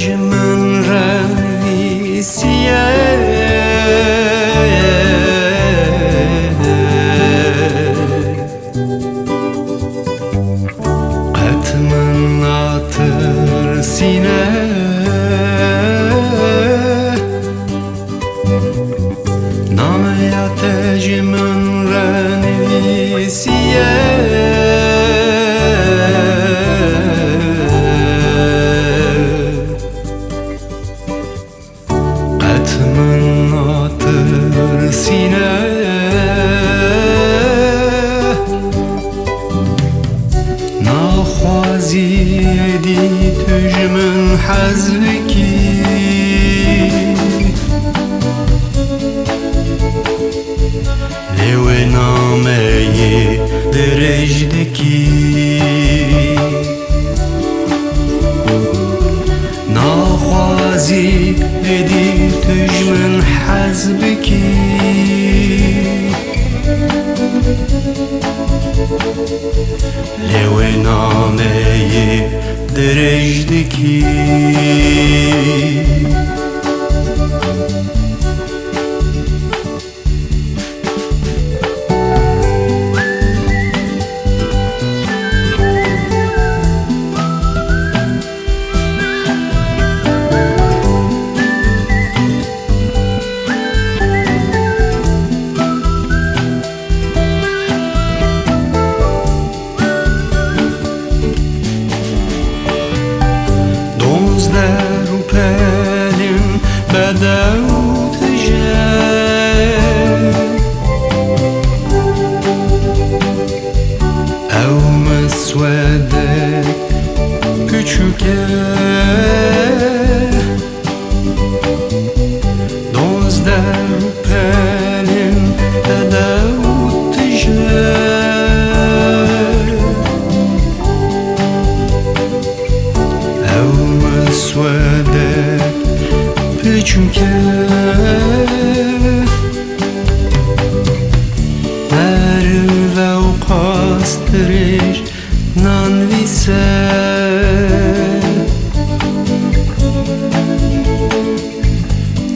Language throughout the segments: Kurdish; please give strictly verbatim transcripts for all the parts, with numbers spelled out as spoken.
ji min re nivîsiye. Qet min natirsîne. Nameya te ji min re nivîsiye. Qet min natirsîne. Naxwazî êdî tu ji min hez bikî. Lê wê nameyê dirêj dikî. Naxwazî êdî tu ji min hez bikî. Lê wê nameyê dirêj dikî. Donzdeh rûpelên bedew tije. Ew miswedek piçûk e. Donzdeh rûpelên bedew tije. Ew miswedek piçûk e. Meriv ew qas dirêj nanivîse.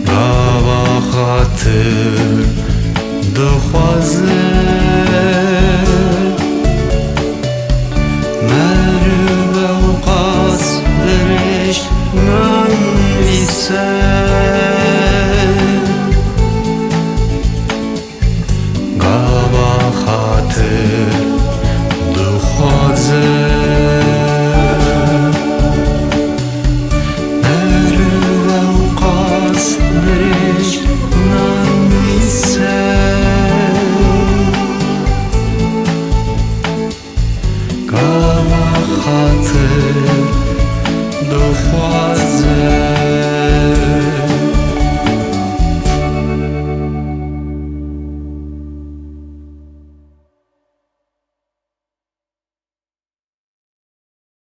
Gava xatir dixwaze. Meriv ew qas dirêj nanivîse. Gava xatir dixwaze. Meriv ew qas dirêj nanivîse. Gava xatir